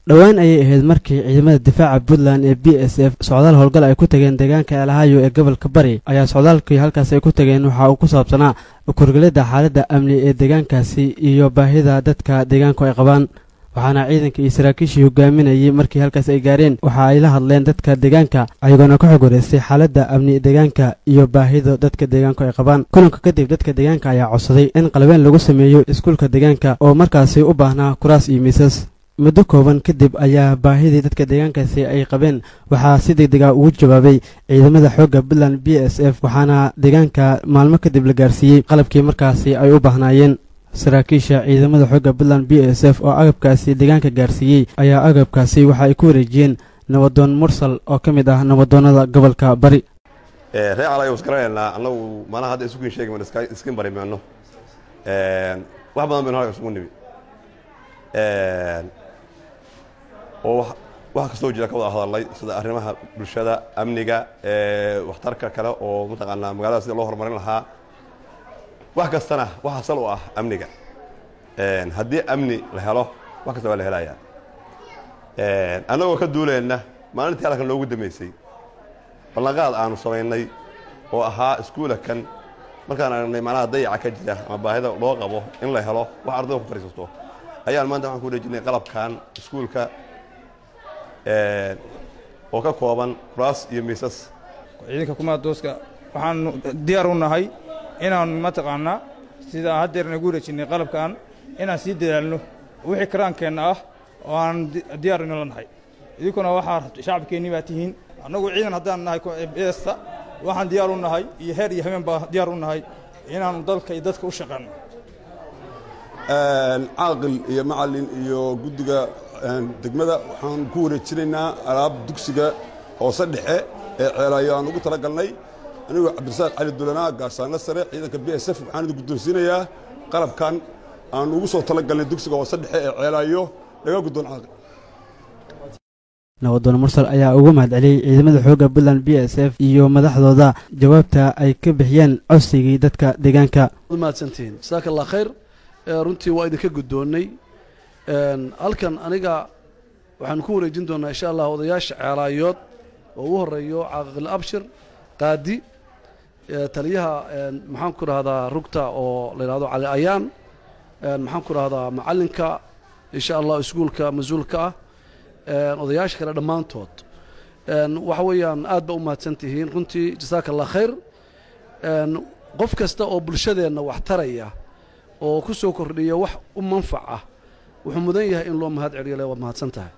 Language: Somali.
Dhowaan ayay ahayd markii ciidamada difaaca Puntland ee BSF socdaal howlgal ay ku tageen deegaanka Ceelhayo ee gobolka Bari. Ayaa socdaalkii halkaas ay ku tageen waxa uu ku saabsanaa korgelidda xaaladda amni ee deegaankaasi iyo baahida dadka deegaanku ay qabaan, waxaana ciidanka iyo saraakiishii hogaaminayay markii halkaas ay gaareen waxa ay la hadleen dadka deegaanka, ayagoona ka xog wareystay xaaladda amni deegaanka iyo baahida dadka deegaanku ay qabaan. Kulanka kadib dadka deegaanka ayaa codsaday in qalabeen lagu sameeyo iskuulka deegaanka oo markaasi u baahnaa kuraas iyo miisas. Muddo kooban kadib ayaa baahidii dadka deegaankaasi ay qabeen waxaa si deg dega ugu jawaabay ciidamada xoogga Puntland BSF, waxaana deegaanka maalmo kadib la gaarsiiyey qalabkii markaasi ay u baahnaayeen. Saraakiisha ciidamada xoogga Puntland BSF oo agabkaasi deegaanka gaarsiiyey ayaa agabkaasi waxa ay ku wareejiyeen Nabadoon Mursal oo ka mid ah nabadoonnada gobolka Bari. Reer Calayo is garanaynaa annagu, maanaha hadda isukin sheegi mayno, iskin bari mayno. Wax badan baynu halka isugu nimi oo wax kastoo jira ka wada hadalnay, sida arrimaha bulshada, amniga, waxtarka kale oo mataqaanaa magaalada sida loo horumarin lahaa. Wax kastana waxa sal u ah amniga. Haddii amni la helo, wax kasta waa la helayaa. Annagoo ka duuleyna maalintii halkan loogu dambeysay ballanqaad aanu samaynay oo ahaa iskuulakan, markaan aragnay macnaha dayaca ka jira ama baahida loo qabo in la helo wax ardayda ku fadhiisato, ayaan maanta waxaan ku wareejinay qalabkan iskuulka oo ka kooban kuraas iyo miisas. Ciidanka kumaadooska waxaanu diyaar u nahay inaanu mataqaanaa sida haddeer nagu wareejinay qalabkan inaan sii dadaalno wixii karaankeenna ah oo aan diyaar inula nahay. Idinkuna waxaa shacabkeennii baa tihiin. Annagu ciidan haddaan nahay beesta waxaan diyaar u nahay iyo heer iyo habeen baa diyaar u nahay inaannu dalka iyo dadka u shaqeyno. Caaqil iyo macallin iyo guddiga degmada waxaan ku wareejinaynaa alaab dugsiga hoose dhexe ee Ceelaayo aan ugu tala galnay. Anigoo Cabdirasaaq Cali Dulanaa, gaashaanle sare ciidanka BSF, waxaan idin guddoonsiinayaa qalabkan aan ugu soo tala galnay dugsiga hoose dhexe ee Ceelaayo. Laga guddoon, caaqil. Nabadoon Mursal ayaa ugu mahadceliyey ciidamada xoogga Puntland BSF iyo madaxdooda jawaabta ay ka bixiyeen codsigii dadka deegaanka. Mahadsantihiin, jasaaka Allah khayr. Runtii waa idinka guddoonnay. Halkan aniga waxaan ku wareejin doonaa, insha Allah, odayaasha Ceelaayood oo ugu horeeyo Caaqil Abshir Qaadi, taliyaha, maxaan ku rahdaa, rugta oo la yidhahdo Cali Ayaan, maxaan ku rahdaa, macallinka, insha Allah, iskuulka mas-uulka ah, odayaasha kale dhammaantood. Waxa weeyaan aad ba u mahadsan tihiin runtii, jasaaka Allah khayr. Qof kasta oo bulshadeenna wax taraya oo ku soo kordhiya wax u manfac ah wuxuu mudan yahay in loo mahad celiyo. Le waad mahadsan tahay.